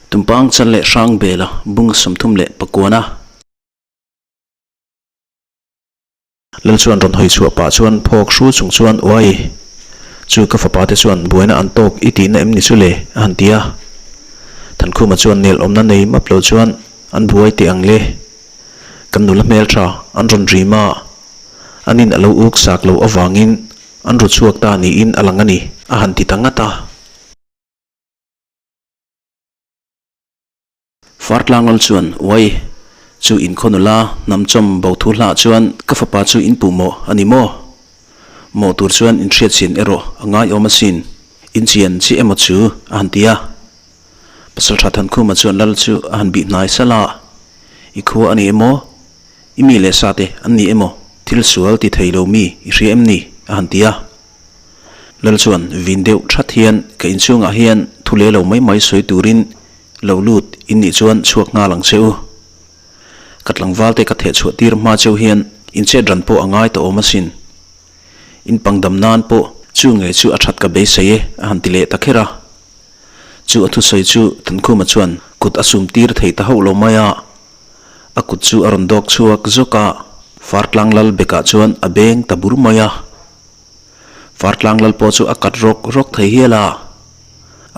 Tumpang chal leh hrang bela bung 34. Lal chuan rawn hawi chhuah pah chuan phawk hru chung chuan Uai! Chu ka fapa te chuan buaina an tawk i tihna em ni chu le? a han ti a. Thankhuma chuan nel awmna nei map lo chuan an buai teh ang le. Kan nula hmeltha an rawn rim a, an in a lo uk sak loh avangin an ru chhuak ta niin a lang a ni, a han ti ta ngat a. Fartlangal chuan, Uai, chu in khaw nula hnam chawm bo thu hlah chuan ka fapa chu in puh mawh a ni maw? Mawh tur chuan in hriat chin erawh a ngaiawm asin, in chian chiah emaw chu? a han ti a. Pasaltha Thankhuma chuan lal chu a han bih hnai salh a, I khua a ni emaw? I mi leh sa te an ni emaw? Thil sual ti thei lo mi i hria em ni? a han ti a. Lal chuan vin deuh that hian ka inchhungah hian thu leh lo mai mai sawi turin lo lut in nih chuan chhuak nghal ang che u. Ka tlangval te ka theh chhuah tir hma cheu hian in chet ran pawh a ngai tawh awm asin. In pangdam nan pawh chu nge chu a that ka beisei e a han ti leh ta kher a. Chu a thusawi chu Thankhuma chuan kut a sum tir thei ta hauh lo mai a. A kut chu a rawn dawk chhuak zawk a, Fartlang lal bekah chuan a beng ta bur mai a. Fartlang lal pawh chu a kat rawk rawk thei hial a.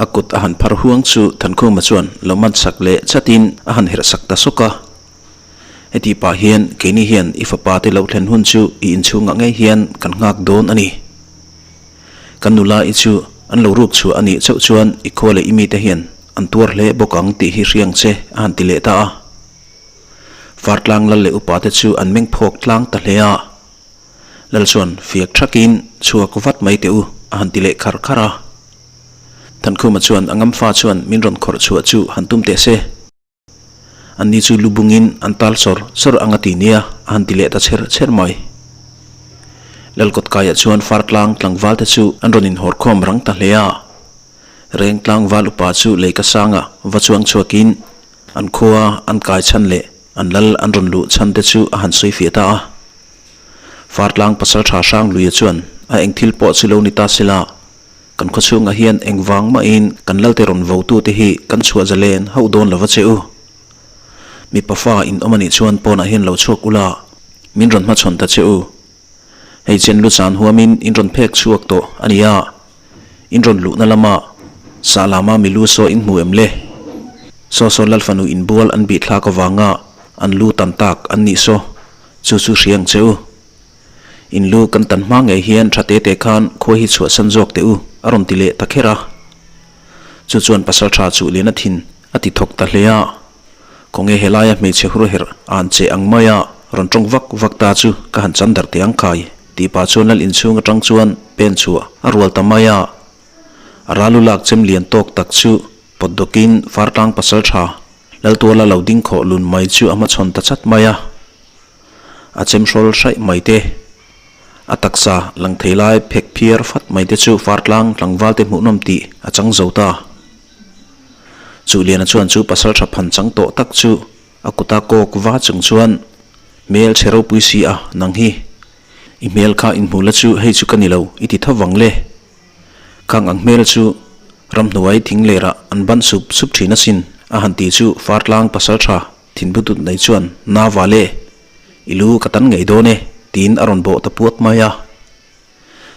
A kut a han phar huang chu Thankhuma chuan lo man sak leh chatin a han herh sak ta sawk a. Heti pah hian keini hian i fapa te lo thlen hun chu i inchhungah ngei hian kan nghak dawn a ni. Kan nula i chu an lo ruk chhuah a nih chauh chuan i khua leh i mite hian an tuar hle bawk ang tih hi hriang che a han ti leh ta a. Fartlang lal leh upa te chu an meng phawk tlang ta hle a. Lal chuan fiak thakin chhuak vat mai teh u a han ti leh khar khar a. Thankhuma chuan a ngamfa chuan min rawn khawrh chhuah chu han tum teh se. Anni chu lu bungin an tal sawr sawr ang a ti nia a han ti leh ta chher chher mai. Lal kawtkaiah chuan Fartlang tlangval te chu an rawn inhawr khawm rang ta hle a. Reng tlangval upa chu leika sanga va chuang chhuakin an khua an kai chhan leh an lal an rawn luh chhan te chu a han sawi fiah ta a. Fartlang pasaltha Hrangluia chuan a eng thil pawh chu lo ni ta sela, kan khawchhungah hian engvang mahin kan lalte rawn votute hi kan chhuah zalen hauh dawn lova che u. Mipa fa in awm anih chuan pawnah hian lo chhuak ula, min rawn hmachhawn ta che u. Hei chen lu chan huamin in rawn phek chhuak tawh a nia, in rawn luhna lama Sahlama milu saw in hmu em le? Saw saw Lalfanu inbual an bihthlak avanga an lu tan tak an nih saw. Chu chu hria ang che u. In lu kan tan hma ngei hian tha te te khan khawi hi chhuahsan zawk teh u, a rawn ti leh ta kher a. Chu chuan pasal tha chuh lian a thin a ti thawk ta hle a. Khawnge helaia hmeichhe hur herh an che ang mai a, rawn tawng vak vak ta chu ka han chan darh teh ang khai, tih pah chuan lal inchhung atang chuan pen chhuah a rual ta mai a. A ralu lak chem lian tawk tak chu pawt dawkin Fartlang pasal tha Laltuala lo ding khawh lun mai chu a hmachhawn ta chat mai a. A chemhrawl hraih mai te, a taksa lang thei lai phek phiar fat mai te chu Fartlang tlangval te hmuhnawm tih a chang zo ta. Chuhliana chuan chu pasal tha phan chang tawh tak chu a kuta kawk va chung chuan, Hmel chhe ropui si a, nang hi. I hmel kha inhmu la chu hei chu ka ni lo, i ti tho vang le. Khang ang hmel chu ramhnuai thing lerah an ban sup sup thin asin, a han ti chu Fartlang pasal tha thinbutut nei chuan, Na vale, i lu ka tan ngei dawn e, tiin a rawn bawh ta puat mai a.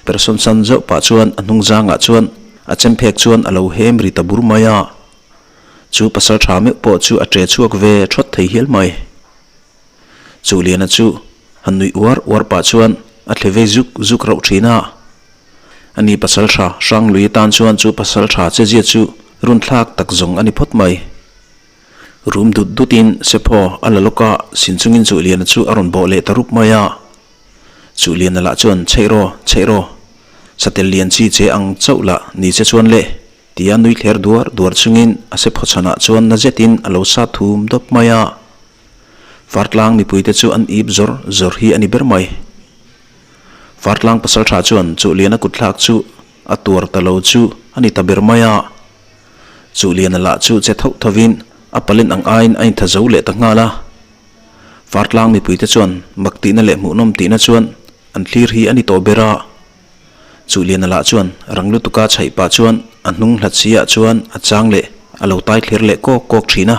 Person san zauh pah chuan a hnung zangah chuan a chemphek chuan a lo hem ri ta bur mai a. Chu pasal tha meuh pawh chu a ṭe chhuak ve thawt thei hial mai. Chuhliana chu han nuih uar uar pah chuan a thle vei zuk zuk rauh thin a. Ani pasal tha Hranglui atan chuan chu pasal tha chezia chu runthlak tak zawng a ni phawt mai. Rum dut dutin Sephaw a la lawk a, sin chungin Chuhliana chu a rawn bawh leh ta rup mai a. Chuhliana lah chuan Chheih rawh, chheih rawh, satel lian chi che ang chauh lah ni che chuan le, tia nui thler duar duar chungin a Sephaw chhanah chuan na zetin a lo sa thum dawp mai a. Fartlang mipuite chu an ip zawr zawr hi a ni ber mai. Fartlang pasal tha chuan Chuhliana kutthlak chu a tuar ta lo chu a ni ta ber mai a. Chuhliana lah chu che thauh thovin a palen ang aiin a intha zo leh ta nghal a. Fartlang mipuite chuan mak tihna leh hmuhnawm tihna chuan an thlir hi a ni tawh ber a. Chuhliana lah chuan rang lutuka chhaih pah chuan a hnung hlat si ah chuan a chang leh. a lo tai thler leh kawk kawk thin a.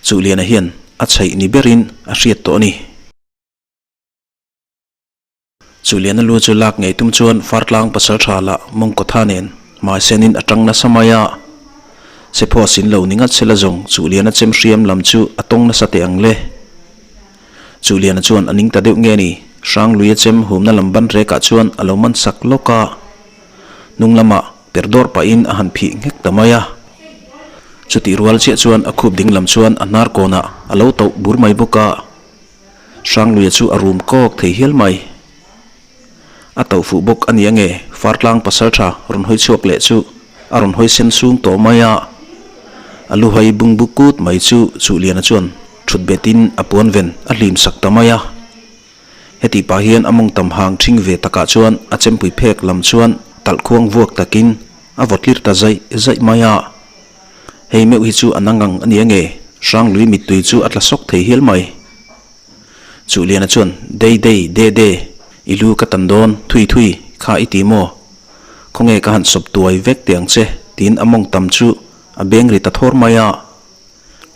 Chuhliana hian a chhaih ni berin a hriat tawh a ni. Chuhliana lu chu lak ngei tum chuan Fartlang pasaltha lah mawngkawtha nen hmaisenin a tang nasa mai a. Sephaw sin lo ni ngat sela zawng Chuhliana chem hriam lam chu a tawng nasa teh ang le. Chuhliana chuan a ning ta deuh nge ni, Hrangluia chem humna lam ban rekah chuan a lo man sak lawk a. Hnung lamah per dawr pahin a han phih nghek ta mai a. Chutih rual chiah chuan a khup ding lam chuan a hnar kawnah a lo tauh bur mai bawk a. Hrangluia chu a rum kawk thei hial mai. A tauh fuh bawk a ni ange, Fartlang pasaltha rawn hawi chhuak leh chu a rawn hawi sen sung tawh mai a. A lu hai bungbu kut mai chu Chuhliana chuan thut betin a puan ven a hlim sak ta mai a. Heti pah hian a mawng tam hang ṭhing ve takah chuan a chempui phek lam chuan talhkhuang vuak takin a vawtlir ta zaih zaih mai a. Hei meuh hi chu a na ngang a ni ange, Hranglui mittui chu a tla sawk thei hial mai. Chuhliana chuan, Dei dei, de de, i lu ka tan dawn, thui thui, kha i ti maw? Khawnge ka han sawp tuai vek teh ang che, tiin a mawng tam chu a beng ri ta thawr mai a.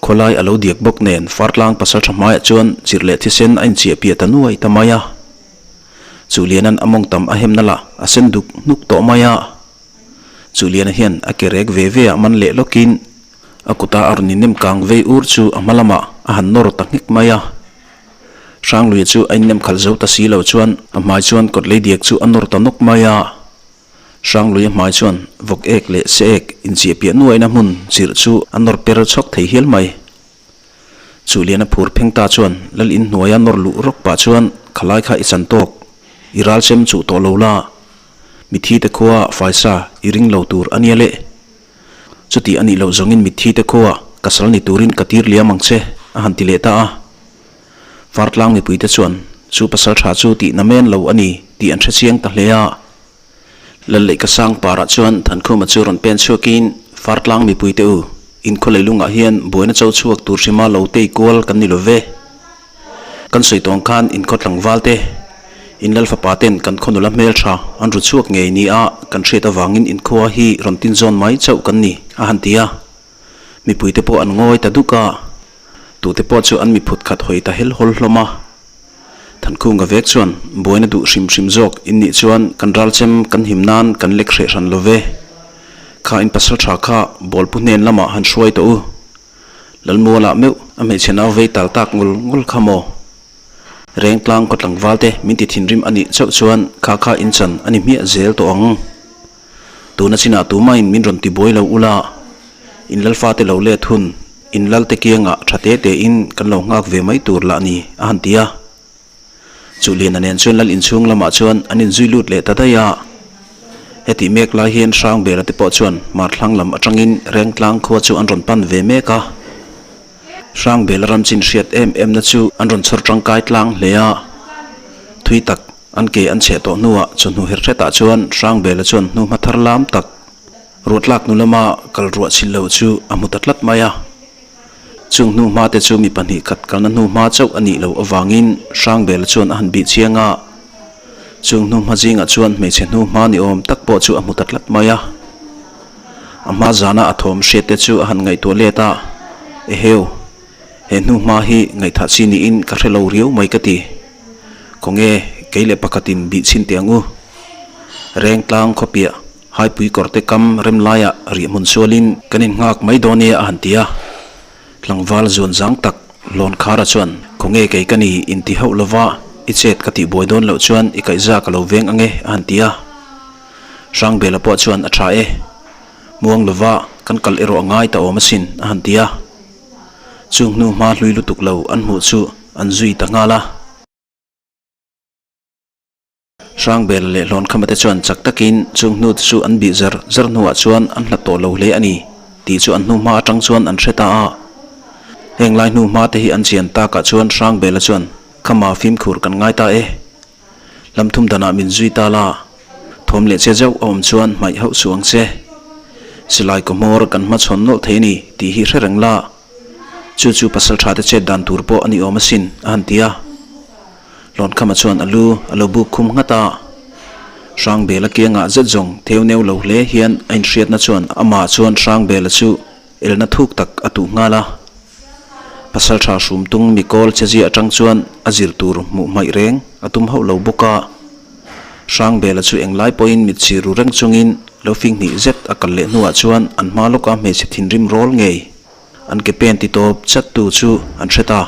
Khawlai a lo diak bawk nen Fartlang pasaltha hmaiah chuan chirh leh thisen a inchiah piah ta nuai ta mai a. Chuhliana'n a mawng tam a hemna lah a sen duk hnuk tawh mai a. Chuhliana hian a ke rek ve ve ah man leh lawkin a kuta a rawn innem kang vei ur chu a hma lamah a han nawr ta nghek mai a. Hrangluia chu a innem khalh zo ta si lo chuan a hmai chuan kawt lei diak chu a nawr ta nawk mai a. Hranglui a hmai chuan vawk ek leh se ek inchiah piah nuaina hmun chirh chu a nawr per chhawk thei hial mai. Chuhlian a phur pheng ta chuan lal in hnuaia nawr luh rawk pah chuan khalai kha i chan tawk, i ral chem chuh tawh lo la, mitthi te khua faisa i ring lo tur a nia le. Chuti a nih loh zawngin mitthi te khua ka sal ni turin ka tir liam ang che a han ti leh ta a. Vartlang mipuite chuan chu pasal tha chu tih na men lo a ni tih an hre chiang ta hle a. Lalleih ka sang parah chuan Thankhuma chu rawn pen chhuakin Vartlang mipuite u, in khaw leilungah hian buaina cho chhuak tur hrima lo tei kual kan ni lo ve. Kan sawi tawng khan in khaw tlangval te, in lal fapa ten kan khaw nula hmel tha an ru chhuak ngei ni a kan hriat avangin in khua hi rawn tin zawn mai chauh kan ni a han ti a. Mipuite pawh an ngawi ta duk a. Tute pawh chu an mi phut khat hawi ta hel hawl hlawm a. Thankhunga vek chuan buaina duh hrim hrim zawk in nih chuan kan ralchem kan him nan kan lek hreh hran lo ve. Kha in pasal tha kha bawlpu hnen lamah han hruai tawh u. Lalmualah meuh a hmeichhe nau vei tal tak ngul ngul kha maw? Rengtlang khaw tlangval te min ti thinrim a nih chauh chuan kha kha in chan a ni hmiah zel tawh ang. Tuna chinah tumahin min rawn ti buai lo ula, in lalfate lo let hun, in lalte kiangah tha te tein kan lo nghak ve mai tur lah ni, a han ti a. Chuhliana nen chuan lal inchhung lamah chuan an inzui lut leh ta daih a. Hetih mek lai hian Hrangbela te pawh chuan Hmarthlang lam atangin Rengtlang khua chu an rawn pan ve mek a. Hrangbela ram chin hriat em emna chu an rawn chhawr tangkai tlang hle a. Thui tak An ke an chheh tawh hnuah chawhnu her hretah chuan Hrangbela chuan hnuhma thar lam tak ruatlak hnu lama kal ruah chhilh loh chu a hmu ta tlat mai a. Chung hnuhma te chu mi pahnih khat kalna hnuhma chauh a nih loh avangin Hrangbela chuan a han bih chiang a. Chung hnuhma zingah chuan hmeichhe hnuhma ni awm tak pawh chu a hmu ta tlat mai a. A hma zana a thawm hriat te chu a han ngaihtuah let a, Eheu! He hnuhma hi ngaihthah chi niin ka hre lo riau mai ka ti. Khawnge kei leh pakhatin bih chhin teh ang u. Rengtlang khawpiah Haipui kawrte kam rem laiah rih hmun sualin kan innghak mai dawn e a han ti a. Tlangval zuan zang tak Hlawnkhara chuan khawnge kei ka ni inti hauh lova i chet ka tih buai dawn loh chuan i kaihza ka lo veng ange a han ti a. Hrangbela pawh chuan a tha e. Muang lova kan kal erawh a ngai ta awm asin a han ti a. Chung hnu hma hlui lutuk lo an hmuh chu an zui ta nghal a. Hrangbela leh Hlawnkhama te chuan chak takin chung hnu te chu an bih zar zar hnuah chuan an hlat tawh lo hle a ni tih chu an hnu hma atang chuan an hre ta a. Heng lai hnu hma te hi an chian takah chuan Hrangbela chuan, Khama fimkhur kan ngai ta e. Lam thum danah min zui ta la, thawm leh che zauh a awm chuan hmaih hauh suh ang che. Silai kaw hmawr kan hmachhawn nawlh thei a ni tih hi hre reng la, chu chu pasal tha te chet dan tur pawh a ni awm asin, a han ti a. Hlawnkhama chuan a lu a lo buk khum nghat a. Hrangbela kiangah zet zawng theu neu lo hle hian a inhriatna chuan amah chuan Hrangbela chu. Elna thuk tak a tuh nghal a. Pasaltha Hrumtung mikawl chezia atang chuan a zir tur hmuh hmaih reng a tum hauh lo bawk a. Hrangbela chu englai pawhin mit chhi ru reng chungin lo fing hnih zet a kal leh hnuah chuan an hma lawka hmeichhe thinrim rawl ngei an ke pen ti tawp chat tu chu an hre ta.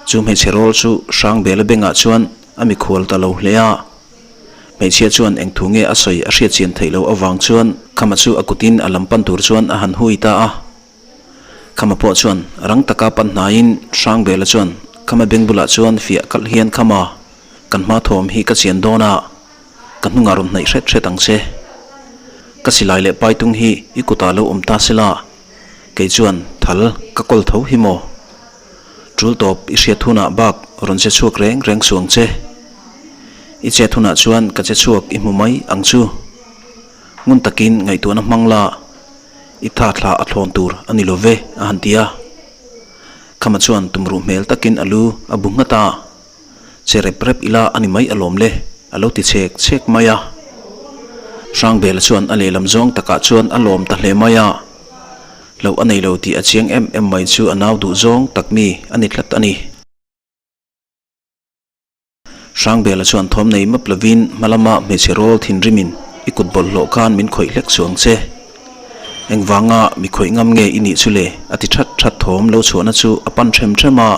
Chu hmeichhe rawl chu Hrangbela bengah chuan a mikhual ta lo hle a. Hmeichhia chuan eng thu nge a sawi a hriat chian theih loh avang chuan Khama chu a kutin a lam pan tur chuan a han hui ta a. Khama pawh chuan rang taka pan hnaiin Hrangbela chuan Khama beng bulah chuan fiah kalh hian Khama, kan hma thawm hi ka chian dawn a, ka hnungah rawn hnaih hret hret ang che. Ka silai leh paitung hi i kutah lo awm ta sela, kei chuan thal ka kawl tho hi maw? Tul tawp i hriat hunah bak rawn che chhuak reng reng suang che. I chet hunah chuan ka che chhuak i hmu mai ang chu. Ngun takin ngaihtuahna hmang la, i tha thla a thlawn tur a ni lo ve, a han ti a. Khama chuan tumruh hmel takin a lu a bu nghat a, Che rep rep ila a ni mai alawm le, a lo ti chhek chhek mai a. Hrangbela chuan a lehlam zawng takah chuan a lawm ta hle mai a. Loh a nei lo tih a chiang em em mai chu a nau duh zawng tak mi a ni tlat a ni. Hrangbela chuan thawm nei map lovin hma lama hmeichhe rawl thinrimin i kut bawlhhlawh khan min khawih hlek chuang che. Engvanga mi khawih ngam nge i nih chu le? a ti that that thawm lo chhuahna chu a pan them them a.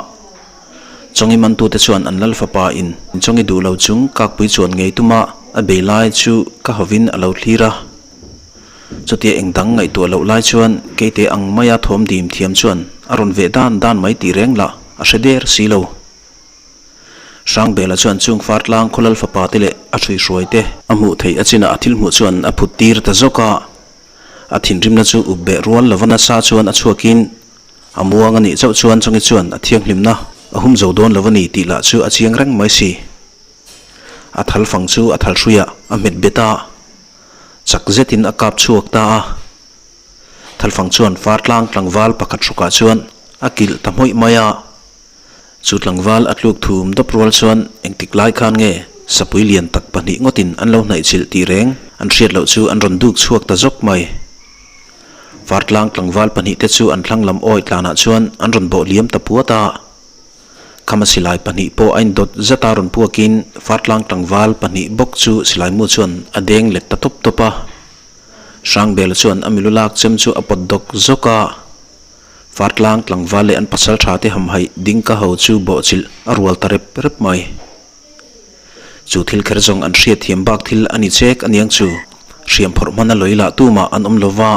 Chawngi mantute chuan an lal fapa in chawngi duh lo chung kakpui chuan ngei tuma a bei lai chu ka hovin a lo thlir a. Chutia eng dang ngaihtuah loh lai chuan keite ang maia thawm dim thiam chuan a rawn veh dan dan mai tih reng lah a hre der si lo. Hrangbela chuan chung Fartlang khaw lal fapa te leh a hruihruai te a hmuh theih a chinah a thil hmuh chuan a phut tir ta zawk a. A thinrimna chu up beh rual lova nasa chuan a chhuakin a muang a nih chauh chuan chungi chuan a thianghlimna a hum zo dawn lo a ni tih lah chu a chiang reng mai si. A thal fang chu a thal hruiah a hmet bet a. Chak zetin a kap chhuak ta a. Thalfang chuan Fartlang tlangval pakhat hrukah chuan a kilh ta hmawih mai a. Chu tlangval a tluk thum dawp rual chuan engtik lai khan nge sapui lian tak pahnih ngawtin an lo hnaihchilh tih reng an hriat loh chu an rawn duk chhuak ta zawk mai. Fartlang tlangval pahnih te chu an thlang lam awi tlanah chuan an rawn bawh liam ta puat a. Khama silai pahnih pawh a indawt zat a rawn puakin Fartlang tlangval pahnih bawk chu silai mu chuan a deng let ta tawp tawp a. Hrangbela chuan a milu lak chem chu a pawt dawk zawk a. Fartlang tlangval leh an pasal tha te hamhaih ding ka ho chu bawhchilh a rual ta rep rep mai. Chu thil kher zawng an hriat thiam bak thil a ni chek aniang chu hriam phawrh hman a lawi lah tumah an awm lova.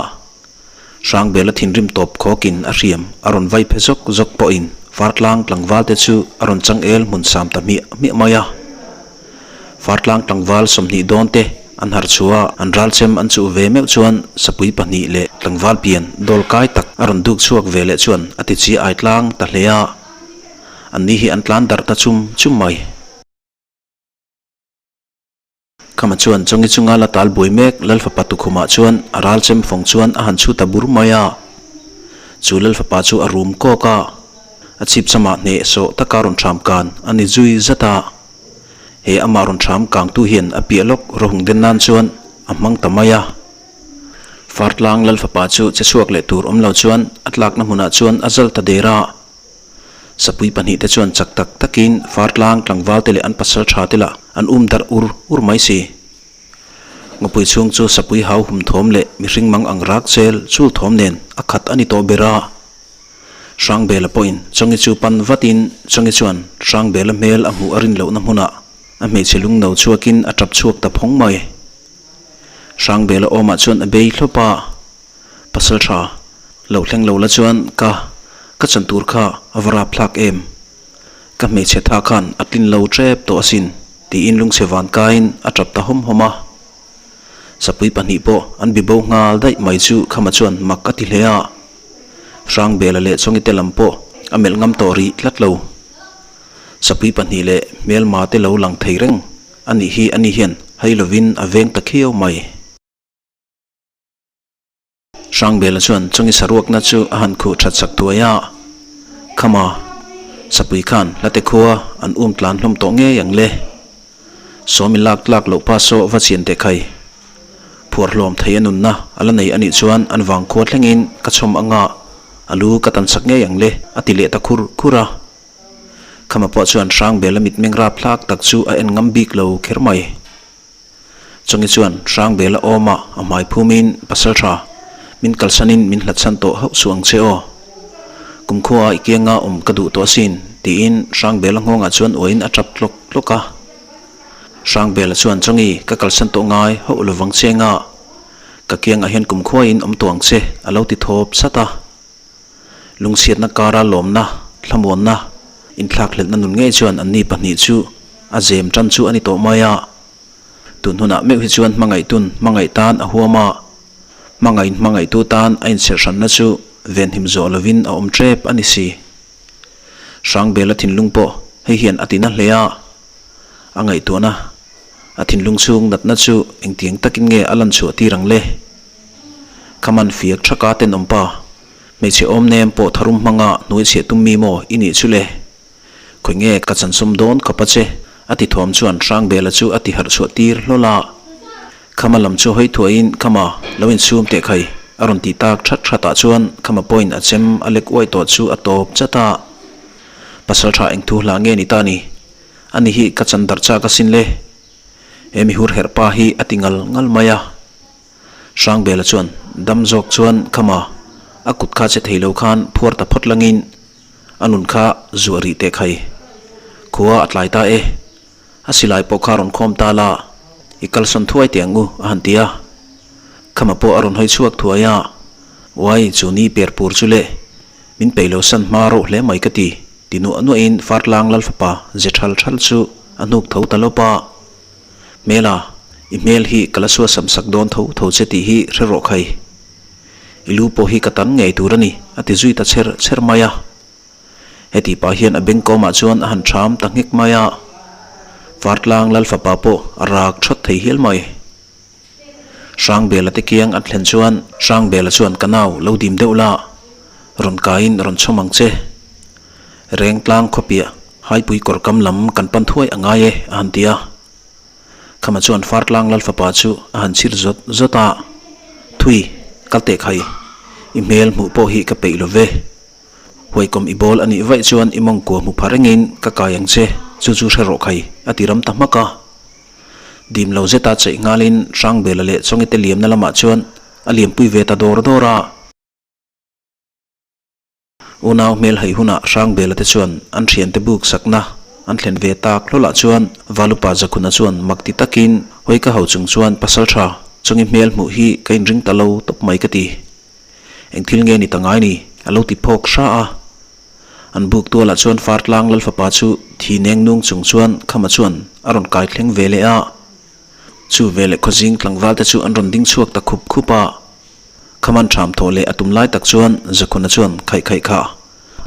Hrangbela thinrim tawp khawkin a hriam a rawn vai phe zawk zawk pawhin Fartlang tlangval te chu a rawn changel hmun sam ta hmiah hmiah mai a. Fartlang tlangval 20 dawn te an harh chhuah a, an ralchem an chuh ve meuh chuan sapui pahnih leh tlangval pian dawl kai tak a rawn duk chhuak ve leh chuan a ti chi ai tlang ta hle a. Anni hi an tlan darh ta chum chum mai. Khama chuan Chawngi chunga la tal buai mek Lalfapa tukhumah chuan a ral chem fawng chuan a han chhu ta bur mai a. Chu Lalfapa chu a rum kawk a, a chhip chamah hneh sawh taka rawn thram kan a ni zui zat a. He amah rawn thram kangtu hian a piah lawk rawhung den nan chuan a hmang ta mai a. Fartlang Lalfapa chu che chhuak leh tur awm lo chuan a tlakna hmunah chuan a zal ta der a. Sapui pahnih te chuan chak tak takin Fartlang tlangval te leh an pasal tha te lah an um darh ur ur mai si. Ngawpui chhung chu sapui hau hum thawm leh mihring mang ang rak chel chul thawm nen a khat a ni tawh ber a. Hrangbela pawhin Chawngi chu pan vatin Chawngi chuan Hrangbela hmel a hmuh a rin lohna hmunah a hmeichhe lungno chhuakin a tap chhuak ta phawng mai. Hrangbela awmah chuan a bei thlawp a. Pasal tha lo thleng lo la chuan ka ka chan tur kha a va rap thlak em? Ka hmeichhe tha khan a tlin lo tep tawh asin tiin lungchhe van kaiin a tap ta hawm hawm a. Sapui pahnih pawh an bi bo nghal daih mai chu Khama chuan mak a ti hle a. Hrangbela leh Chawngite lam pawh a melh ngam tawh rih tlat lo. Sapui pahnih leh hmelma te lo lang thei reng a nih hi ani hian hai lovin a veng ta khiau mai. Hrangbela chuan chungi saruakna chu a han khuh that sak thuai a, Khama, Sapui khan hlate khua an um tlan hlawm tawh ngei ang le. Sawmi lak tlak loh pa saw va chian teh khai. Phuar hlawm thei a nunna a la nei a nih chuan an vangkhua thlengin ka chhawm anga a lu ka tan sak ngei ang le, a ti leh ta khur khur a. Khama pawh chuan Hrangbela mitmeng rapthlak tak chu a en ngam bik lo kher mai. Chungi chuan Hrangbela awmah a hmai phumin pasal tha min kalsanin min hlatchhan tawh hauh suh ang che aw. Kumkhua i kianga awm ka duh tawh asin, tiin Hrangbela nghawngah chuan uain a tap tlawk tlawk a. Hrangbela chuan Chungi ka kalsan tawh ngai hauh lovang che nga, ka kiangah hian kumkhuain awm tawh ang che, a lo ti thawp sat a. Lungchhiatna kara lawmna, thlamuanna, inthlakhlelhna nun ngei chuan anni pahnih chu a zem tan chu a ni tawh mai a. Tun hunah meuh hi chuan hmangaihtun hmangaih tan a huam a, hmangaihin hmangaihtu tan a inchherhranna chu venhim zawh lovin a awm tep a ni si. Hrangbela thinlung pawh hei hian a tina hle a, a ngaihtuahna, a thinlung chhung natna chu engtiang takin nge a lan chhuah tir ang le? Khaman fiak thaka tenawm pa, hmeichhe awm nem pawh tharum hmanga hnuai chhiah tum mi maw i nih chu le? Khawi nge ka chansawm dawn khawp a che? a ti thuam chuan Hrangbela chu a ti harh chhuah tir hlawl a. Khama lam chu hawi thuaiin Khama lo insum teh khai a rawn tih tak that that ah chuan Khama pawhin a chem a lek uaih tawh chu a tawp chat a. Pasal tha eng thu hla nge ni ta ni? Ani hi ka chan darh chak asin le. He mihur herh pa hi a ti ngal ngal mai a. Hrangbela chuan dam zawk chuan Khama a kut kha che thei lo khan phuar ta phawt langin a nun kha zuah rih teh khai. Khua a tlai ta e. A silai pawh kha rawn khawm ta la, i kalsawn thuai teh ang u a han ti a. Khama pawh a rawn hawi chhuak thuai a, Uai chu ni per pur chu le, min peih lo san hma rauh hle mai ka ti, ti nuah nuahin Fartlang Lalfapa ze thal thal chu a hnuk tho ta lawp a. Hmela, i hmel hi ka la suasam sak dawn tho tho che tih hi hre rawh khai. I lu pawh hi ka tan ngei tur a ni, a ti zui ta chher chher mai a. Heti pah hian a bengkawmah chuan a han ṭham ta nghek mai a. Vartlang Lalfapa pawh a rak ṭhawt thei hial mai. Hrangbela te kiang an thlen chuan Hrangbela chuan ka nau lo dim deuh la, rawn kaiin rawn chhawm ang che. Rengtlang khawpiah Haipui kawr kam lam kan pan thuai a ngai e, a han ti a. Khama chuan Fartlang Lalfapa chu a han chhir zawt zawt a, Thui, kal teh khai, i hmel hmuh pawh hi ka peih lo ve. Huaikawm i bawl a nih vaih chuan i mawngkua hmu pha rengin ka kai ang che, chu chu hre rawh khai, a ti ram ta hmak a. Dim lo zeta cheih nghalin Hrangbela leh Chawngite liamna lamah chuan a liampui ve ta dawr dawr a. Unau hmel haih hunah Hrangbela te chuan an thiante buk sakna an thlen ve tak hlawlah chuan Valupa Zakhuna chuan mak ti takin hawi ka ho chung chuan pasal tha chungi hmel hmuh hi ka inring ta lo tawp mai ka ti. Eng thil nge ni ta ngai ni? a lo ti phawk hra a. An buk tualah chuan Fartlang Lalfapa chu thi neng nung chung chuan Khama chuan a rawn kai thleng ve leh a. Chu veleh khawzing tlangval te chu an rawn ding chhuak ta khup khup a. Khaman ṭham thawh leh a tum lai tak chuan Zakhuna chuan khaih khaih kha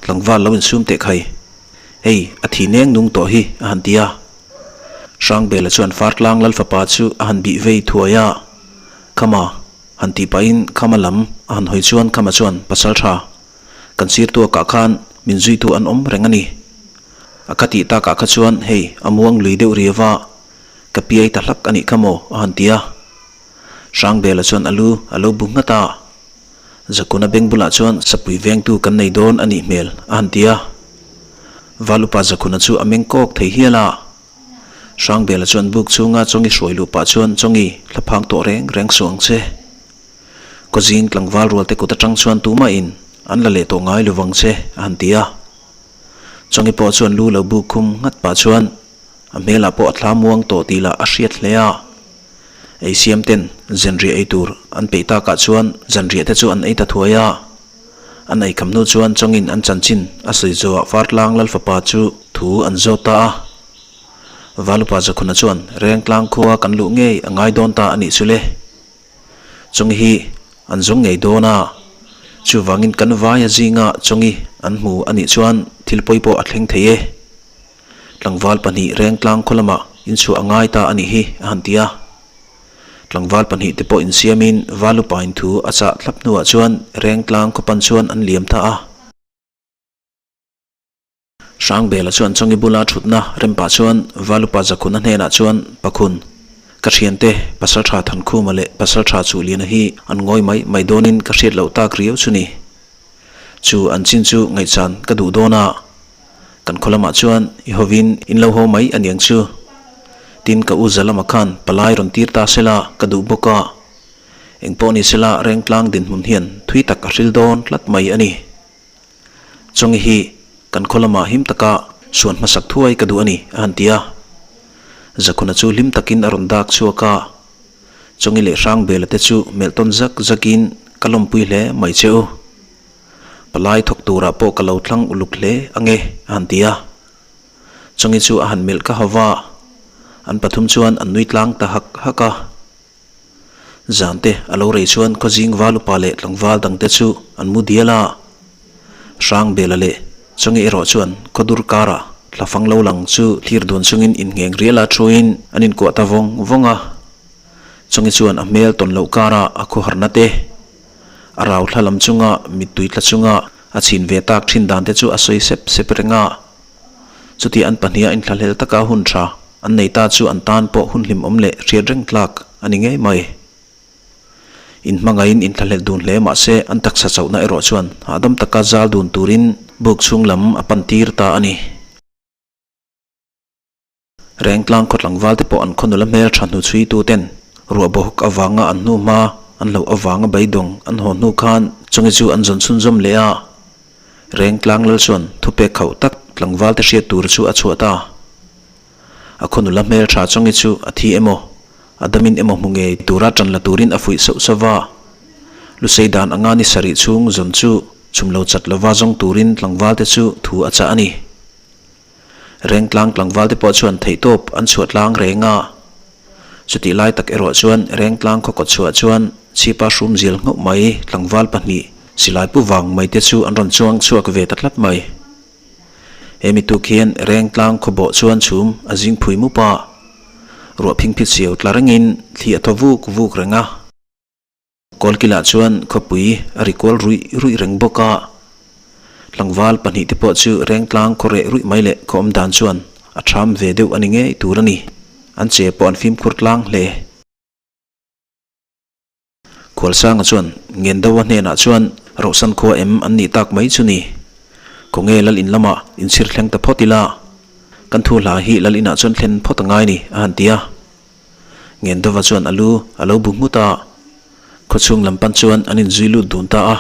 tlangval lo insum teh khai. Hei, a thi neng nung tawh hi a han ti a. Hrangbela chuan Fartlang Lalfapa chu a han bih vei thuai a. Khama han tih pahin Khama lam a han hawi chuan Khama chuan pasal ṭha kan sir tuakah khan min zuitu an awm reng a ni. A ka tih takah kha chuan hei a muang lui deuh riau a, ka piai ta hlak a nih kha maw a han ti a. Hrangbela chuan a lu a lo bu nghat a, Zakuna beng bulah chuan sapui vengtu kan nei dawn a nih hmel a han ti a. Valupa Zakuna chu a meng kawk thei hial a. Hrangbela chuan buk chhunga Chawngi hruai luh pah chuan Chawngi thlaphang tawh reng reng suh ang che. Kawzing tlangval rualte kut atang chuan tumahin an la leh tawh ngai lovang che a han ti a. Chawngi pawh chuan lu lo buk khum nghat pah chuan A hmelah pawh a thla muang tawh tih lah a hriat hle a. Ei siam ten zanriah ei tur an peih takah chuan zanriah te chu an ei ta thuai a. An ei kham hnu chuan chawngin an chanchin a sawi zawhah Fartlang Lalfapa chu thu an zawt ta a. Valupa Zakhuna chuan Rengtlang khua kan luh ngei a ngai dawn ta a nih chu le. Chawngi hi an zawng ngei dawn a, chuvangin kan vaia zinga chawngi an hmu a nih chuan thil pawi pawh a thleng thei e. Tlangval pahnih Rengtlang khaw lamah inchhuah a ngai ta a nih hi a han ti a. Tlangval pahnih te pawh insiamin Valupain thu a chah thlap hnuah chuan Rengtlang khaw pan chuan an liam ta a. Hrangbela chuan Chawngi bula thutna rem pah chuan Valupa Zakhuna hnenah chuan, Pakhun, Ka thiante Pasaltha Thankhuma leh Pasaltha Chuhliana hi an ngawi mai mai dawnin ka hriat loh tak riau chu ni. Chu an chin chu ngaihchan ka duh dawn a, kan khaw lamah chuan i hovin in lo haw mai a niang chu. Tin ka u Zalama khan palai rawn tir ta sela ka duh bawk a, engpawh ni sela Rengtlang dinhmun hian thui tak a hril dawn tlat mai a ni. Chawngi hi kan khaw lamah him taka suan hmasak thuai ka duh a ni, a han ti a. Zakhuna chu hlim takin a rawn dak chhuak a. Chawngi leh Hrangbela te chu melh tawn zak zakin ka lawmpui hle mai che u. Palai thawk turah pawh ka lo thlang uluk hle ange, a han ti a. Chawngi chu a han melh ka hau va, an pathum chuan an nui tlang ta hak hak a. Zan te a lo rei chuan khawzing val upa leh tlangval dang te chu an mu dial a. Hrangbela leh Chawngi erawh chuan khawdur karah thla fang lo lang chu thlir dun chungin inngheng rial a thuin an inkuah ta vawng vawng a. Chawngi chuan a hmel tawn loh karah a khawharna te, a rau thla lam chunga mittui tla chunga a chhin ve tak thin dan te chu a sawi sep sep reng a. Chuti an pahniha inthlahlel taka hun tha an nei ta chu an tan pawh hun hlimawm leh hriat reng tlak a ni ngei mai. Inhmangaihin inthlahlel dun hle mah se an taksa chauhna erawh chuan hahdam taka zal dun turin buk chhung lam a pan tir ta a ni. Rengtlang khaw tlangval te pawh an khaw nula hmel tha hnu chhui tu ten ruah bawhawk avanga an hnu hma an hlauh avanga beidawng an haw hnu khan chungi chu an zawn chhunzawm leh a. Rengtlang lal chuan thupek khauh tak tlangval te hriat tur chu a chhuah ta. A khaw nula hmel tha chungi chu a thi emaw, a damin emaw hmu ngei tura tan la turin a fuih sauh sauh va. Lusei dan anga ni sarih chhung zawn chu chhum lo chat lova zawng turin tlangval te chu thu a chah a ni. Rengtlang tlangval te pawh chuan theihtawp an chhuah tlang reng a. Chutih lai tak erawh chuan Rengtlang khaw kawt chhuah chuan chhipa hrum zial nghauh mai tlangval pahnih silai pu vang mai te chu an rawn chuang chhuak ve ta tlat mai. He mi tuk hian Rengtlang khaw bawh chuan chhum a zing phui mup a, ruah phingphit siau tla rengin thli a thaw vuk vuk reng a. Kawlkilah chuan khawpui a ri kual ruih ruih reng bawk a, tlangval pahnihte pawh chu Rengtlang khaw reh ruih mai leh khaw awm dan chuan a ṭham ve deuh a ni ngei tur a ni. An che pawh an fimkhur tlang hle. Khualsanga chuan Ngendawa hnenah chuan Rohsan khua em an nih tak mai chu ni. Khawnge lal in lamah inchhir thleng ta phawt ila, kan thu hla hi lal inah chuan thlen phawt a ngai ni, a han ti a. Ngendova chuan a lu a lo bu nghut a, khawchhung lam pan chuan an inzui lut dun ta a.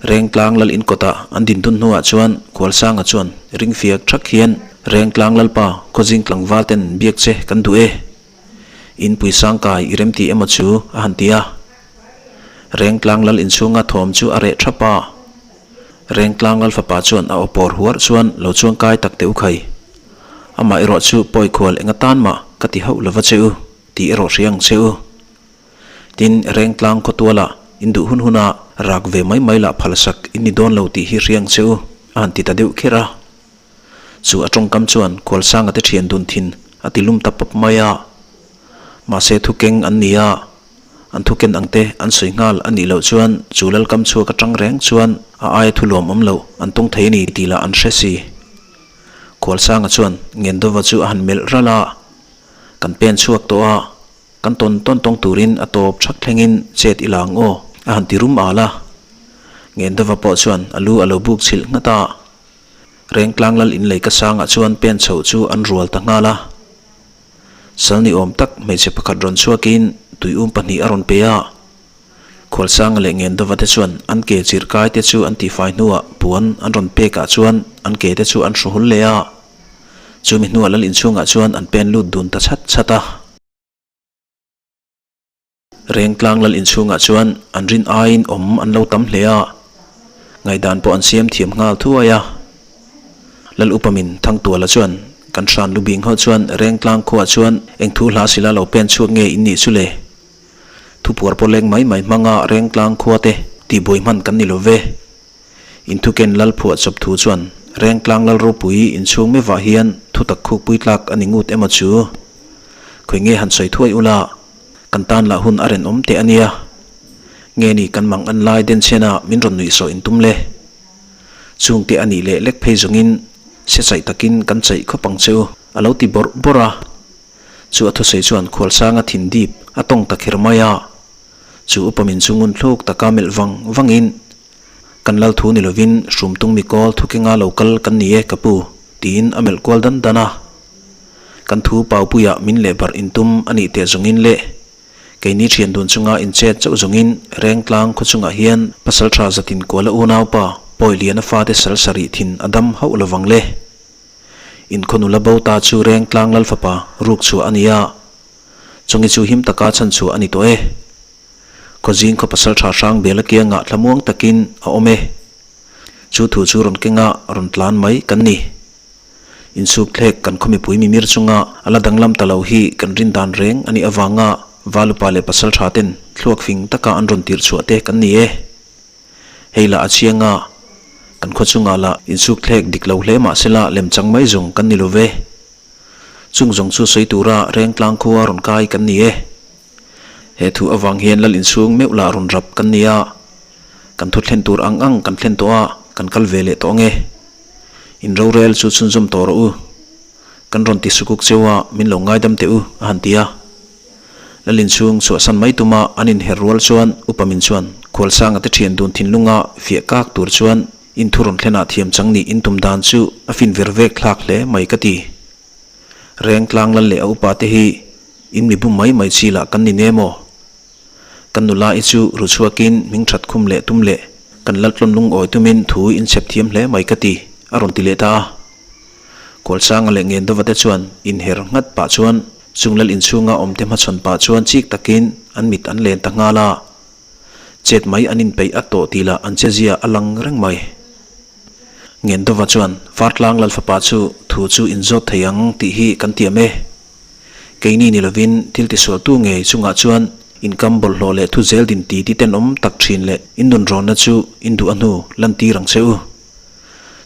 Rengtlang lal inkawtah an din dun hnuah chuan Khualsanga chuan ring fiak thak hian, Rengtlang lalpa, khawzing tlangval ten biak che kan duh e. Inpui sangkai i remti emaw chu a han ti a. Rengtlang lal inchhunga thawm chu a reh thap a. Rengtlang lal fapa chuan a aw pawr huar chuan lo chuangkai tak teh u khai. Amah erawh chu pawi khual eng atan mah ka ti hauh lova che u tih erawh hria ang che u. Tin, Rengtlang khawtualah in duh hun huna rak ve mai mai lah phalsak in ni dawn lo tih hi hria ang che u a han ti ta deuh kher a. Chu a tawngkam chuan Khualsanga te thian dun thin a ti lum ta pawp mai a. Mahse thukeng an ni a, an thuken ang te an sawi nghal a nih loh chuan chu lalkam chhuak atang reng chuan a aia thu luam awm loh an tawng thei a ni tih lah an hre si. Khualsanga chuan Ngendova chu a han melh ralh a, Kan pen chhuak tawh a, kan tawn tawn tawng turin a tawp thak thlengin chet i la ang aw, a han ti rum al a. Ngendova pawh chuan a lu a lo buk chhilh nghat a. Rengtlang lal inlei ka sangah chuan pen chhoh chu an rual ta nghal a. Sal ni awm tak hmeichhe pakhat rawn chhuakin tuium pahnih a rawn pe a. Khualsanga leh Ngendova te chuan an ke chirhkai te chu an tihfai hnuah puan an rawn pekah chuan an ke te chu an hru hul leh a. Chumi hnuah lal inchhungah chuan an pen lut dun ta chhat chhat a. Rengtlang lal inchhungah chuan an rin aiin awm an lo tam hle a, ngaihdan pawh an siam thiam nghal thuai a. Lal upamin Thangtuala chuan kan hran lu bing ho chuan Rengtlang khuaah chuan eng thu hla sila lo pen chhuak nge in nih chu le? Thupuar pawh leng mai mai hmanga Rengtlang khua te tihbuai hman kan ni lo ve. Inthuken lal phuah chawp thu chuan Rengtlang lal ropui inchhung mevah hian thutak khukpui tlak a ni ngut emaw chu? Khawi nge han sawi thuai ula, kan tan lah hun a renawm teh a nia. Nge ni kan mang an lai denchhena min rawn nuih sawh intum le? Chungte a nih leh lek phei zawngin se chaih takin kan chaih khawp ang che u, a lo ti bawrh bawrh a. Chu a thusawi chuan Khualsanga thin dip a tawng ta kher mai a. Chu upa min chu ngun thluk taka melh vang vangin, Kan lal thu ni lovin Hrumtung mikawl thukenga lo kal kan ni e ka pu, tiin a melh kual dan dan a. Kan thu paupuiah min leh barh intum a nih teh zawngin le. Keini thian dun chunga inchet chauh zawngin Rengtlang khaw chungah hian Pasaltha Zatin Kuala unaupa Pawi Liana fate sal sarih thin a dam hauh lovang le. Inkhaw nula bo ta chu Rengtlang Lal fapa ruk chhuah a ni a, chungi chu him taka chhan chhuah a ni tawh e. Khawzing khaw pasaltha hrang bel a kiangah thlamuang takin a awm e. Chu thu chu rawn kenga rawn tlan mai kan ni. Insuk thlek kan khaw mipui mimir chunga a la danglam ta lo hi kan rin dan reng a nih avanga Valupa leh pasaltha ten thluak fing taka an rawn tirh chhuah te kan ni e. Hei lah a chiang a, kan khaw chungah lah insuk thlek dik lo hle mah sela lemchang mai zawng kan ni lo ve. Chung zawng chu sawi tura Rengtlang khua rawn kai kan ni e. He thu avang hian lal inchhung meuh lah rawn rap kan ni a, kan thu thlen tur ang ang kan thlen tawh a, kan kal ve leh tawh ang e. In rorel chu chhunzawm tawh rawh u. Kan rawn ti sukuk cheu a, min lo ngaidam teh u, a han ti a. Lal inchhung chhuahsan mai tuma an inher rual chuan Upa Min chuan Khualsanga te thian dun thinlunga fiah kak tur chuan in thu rawn thlenah thiam chang nih in tum dan chu a fin ver vek thlak hle mai ka ti. Rengtlang lal leh a upa te hi in mi bum mai mai chi lah kan ni ne maw? Kan nula i chu ru chhuakin hming that khum leh tum leh kan laltlawn lungawi tumin thu in chhep thiam hle mai ka ti, a rawn ti leh ta a. Kawlsanga leh Ngendova te chuan inher nghat pah chuan chung lal inchhunga awmte hmachhawn pah chuan chik takin an mit an len ta nghal a. Chet mai an inpeih a tawh tih lah an chezia a lang reng mai. Ngendova chuan Vartlang lal fapa chu thu chu inzawt thei ang tih hi kan tiam e. Keini ni lovin thil tisualtu ngei chungah chuan inkam bawlhhlawh leh thu zel din ti ti tenawm tak thin leh innunrawnna chu induh a hnu lantir ang che u.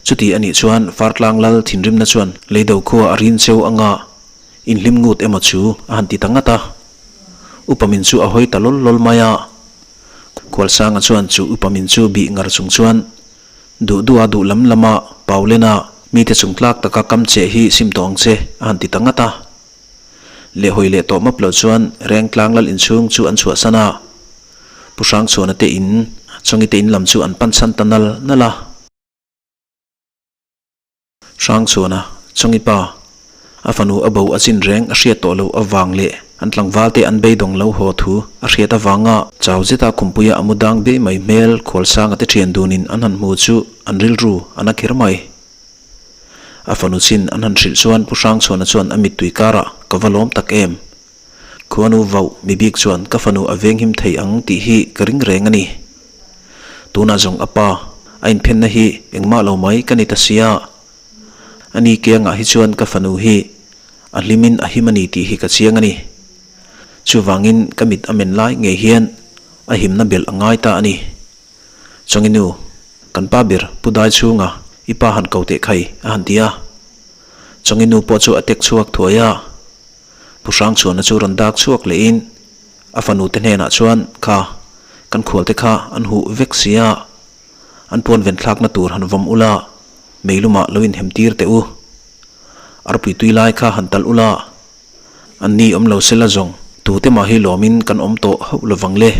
Chuti a nih chuan Fartlang lal thinrimna chuan leido khua a rin cheu anga inhlim ngut emaw chu a han ti ta ngat a. Upa min chu a hawi ta lawl lawl mai a. Khualsanga chuan chu upa min chu bih ngar chung chuan duh duha duh lam lama Paulena mite chung tlak taka kam che hi sim tawh ang che a han ti ta ngat a. Lehhawi leh tawh map loh chuan Rengtlang lal inchhung chu an chhuahsan a. Pu Hrangchhuana te in, Chawngi te in lam chu an pan chhan ta nal nal a. Hrangchhuana, Chawngi pa, a fanu a bo a chin reng a hriat tawh loh avang leh an tlangval te an beidawng lo haw thu a hriat avanga chau zeta khumpuia a mu dang be mai hmel Khualsanga te thian dunin an han hmu chu an rilru a na kher mai. A fanu chin an han hrilh chuan Pu Hrangchhuana chuan a mittui karah ka va lawm tak em. Khuanu vauh mi bik chuan ka fanu a venghim thei ang tih hi ka ring reng a ni. Tunah zawng a pa a inphenna hi engmah lo mai ka ni ta sia. A ni kiangah hi chuan ka fanu hi a hlimin a him a ni tih hi ka chiang a ni. Chuvangin ka mit a men lai ngei hian a himna belh a ngai ta a ni. Chawnginu, kan pa ber Pu Dai chhunga i pa han ko teh khai a han ti a. Chawnginu pawh chu a tek chhuak thuai a. Pu Hrangchhuana chu rawn dak chhuak lehin a fanu te hnenah chuan, Kha, kan khualte kha an huh vek si a, an puan ven thlakna tur han vawm ula, meilumah lo inhem tir teh u. Arpui tui lai kha han talh ula, an ni awm lo sela zawng tute mah hi lawmin kan awm tawh hauh lovang le.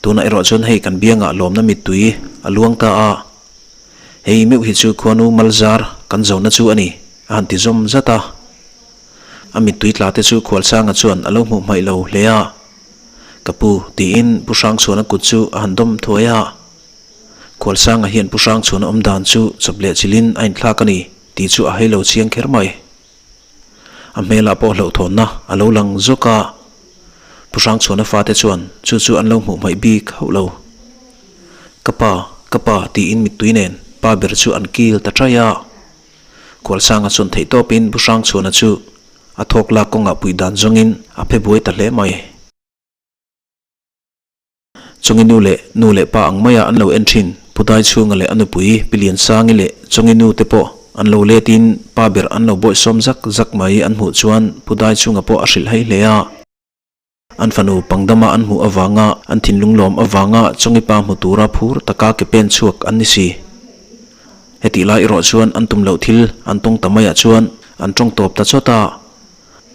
Tunah erawh chuan hei kan biangah lawmna mittui a luang ta a, hei meuh hi chu khuanu Malzar kan zona chu a ni, a han ti zawm zat a. A mittui tla te chu Khualsanga chuan a lo hmuh hmaih lo hle a. Ka pu, tiin Pu Hrangchhuana kut chu a han dawm thuai a. Khualsanga hian Pu Hrangchhuana awm dan chu chawp leh chilhin a inthlak a ni tih chu a hailo chiang kher mai. A hmelah pawh hlauhthawnna a lo lang zawk a. Pu Hrangchhuana fate chuan chu chu an lo hmuh hmaih bik hauh lo. Ka pa, ka pa tiin mittui nen pa ber chu an kil ta ṭai a. Khualsanga chuan theihtawpin Pu Hrangchhuana chu a thawk lak kawngah puih dan zawngin a phe buai ta hle mai. Chawngi nu leh nu leh pa ang maia an lo en thin Pu Daichhunga leh a nupui Pi Liansangi leh Chawngi nu te pawh an lo letin pa ber an lo bawihsawm zak zak mai an hmuh chuan Pu Daichhunga pawh a hrilh hei hle a. An fanu pangdama an hmuh avanga an thinlung lawm avanga Chawngi pa hmu tura phur taka ke pen chhuak an ni si. Hetih lai erawh chuan an tum loh thil an tawng ta maiah chuan an tawng tawp ta chawt a.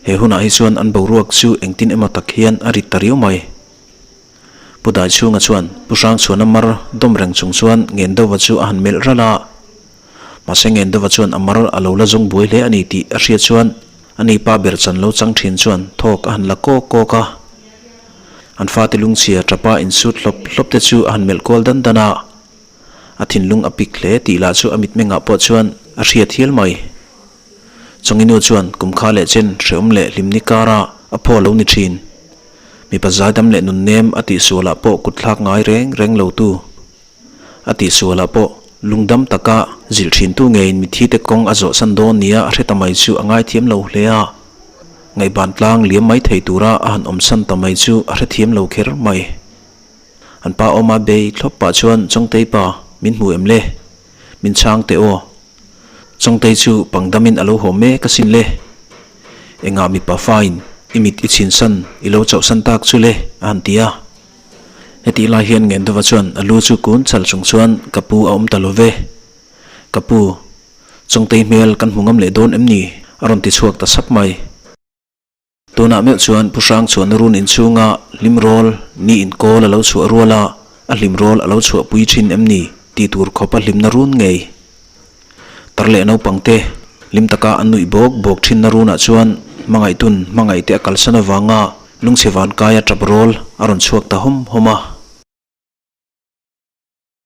He hunah hi chuan an boruak chu engtin emaw tak hian a rit ta riau mai. Pu Daichhunga chuan Pu Hrangchhuana mar dawm reng chung chuan Ngendova chu a han melh ralh a. Mahse Ngendova chuan a mar a lo la zawng buai hle a ni tih a hriat chuan a ni pa ber chan lo chang thin chuan thawk a han la kawk kawk a. An fate lungchhia tapa insut hlawp hlawp te chu a han melh kual dan dan a. A thinlung a pik hle tih lah chu a mitmengah pawh chuan a hriat hial mai. Chawnginu chuan kum kha leh chen hreawm leh hlimni kara a phaw lo ni thin. Mipa zaidam leh nunnem a tihsualah pawh kutthlak ngai reng reng lo tu. A tihsualah pawh lungdam taka zilh thintu ngeiin mithite kawng a zawhsan dawn nia a hre ta mai chu a ngaithiam lo hle a. Ngaihban tlang liam mai thei tura a han awmsan ta mai chu a hrethiam lo kher mai. An pa awma bei thlawp pah chuan Chawngtei pa min hmu em le? Min chhang teh aw. Chawngtei chu pangdamin a lo haw mek asin le. Engah mipa fain i mit i chhinsan i lo chauhsan tak chu le a han ti a. Hetih lai hian Ngendova chuan a lu chu kun chal chung chuan ka pu a awm ta lo ve. Ka pu, Chawngtei hmel kan hmu ngam leh dawn em ni? a rawn ti chhuak ta sap mai. Tunah meuh chuan Pu Hrang chuan run inchhunga hlim rawl ni inkawl a lo chhuah rual a, a hlim rawl a lo chhuahpui thin em ni tih tur khawp a hlimna run ngei. Tar leh naupang te hlim taka an nuih bawk bawk thinna runah chuan hmangaihtun hmangaihte a kalsan avanga lungchhe vankaia tap rawl a rawn chhuak ta hawm hawm a.